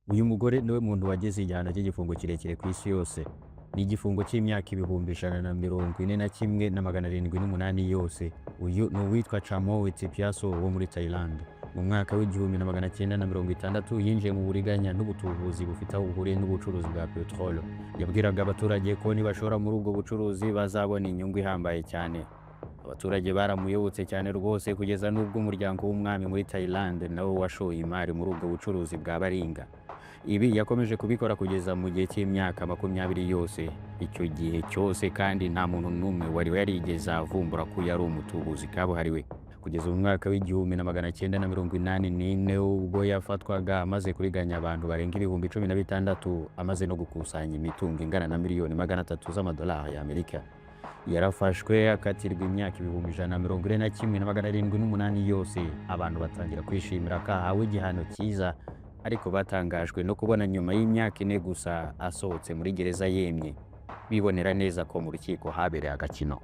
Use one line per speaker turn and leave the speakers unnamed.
Uyu mugore niwe muntu wagize igihano cy'igifungo kirekire ku isi yose. Ni igifungo cy'imyaka 141,708 yose. Uyu ni uwitwa Chamoy Thipyaso wo muri Thailand. Mu mwaka w'1960 yinjiye mu buriganya n'ubutubuzi bufite aho buhuriye n'ubucuruzi bwa peteroli. Yabwiraga abaturage ko nibashora muri ubwo bucuruzi bazabona inyungu ihambaye cyane. Abaturage baramuyobotse cyane rwose, kugeza n'ubwo umuryango w'umwami muri Thailand nawo washoye imari muri ubwo bucuruzi bwa baringa. Ibi yakomeje kubikora kugeza mu gihe cy'imyaka 20 yose. Icyo gihe cyose kandi nta muntu n'umwe wari yarigeze avumbura ko yari umutubuzi kabuhariwe, kugeza mu mwaka w'1984, ubwo yafatwaga amaze kuriganya abantu barenga 16,000, amaze no gukusanya imitungo ingana na miliyoni 300 z'amadolari y'Amerika. Yarafashwe, akatirwa imyaka 141,708 yose. Abantu batangira kwishimira ko ahawe igihano cyiza, ariko batangajwe no kubona nyuma y'imyaka 4 gusa asohotse muri gereza yemye, bibonera neza ko mu rukiko habereye agakino.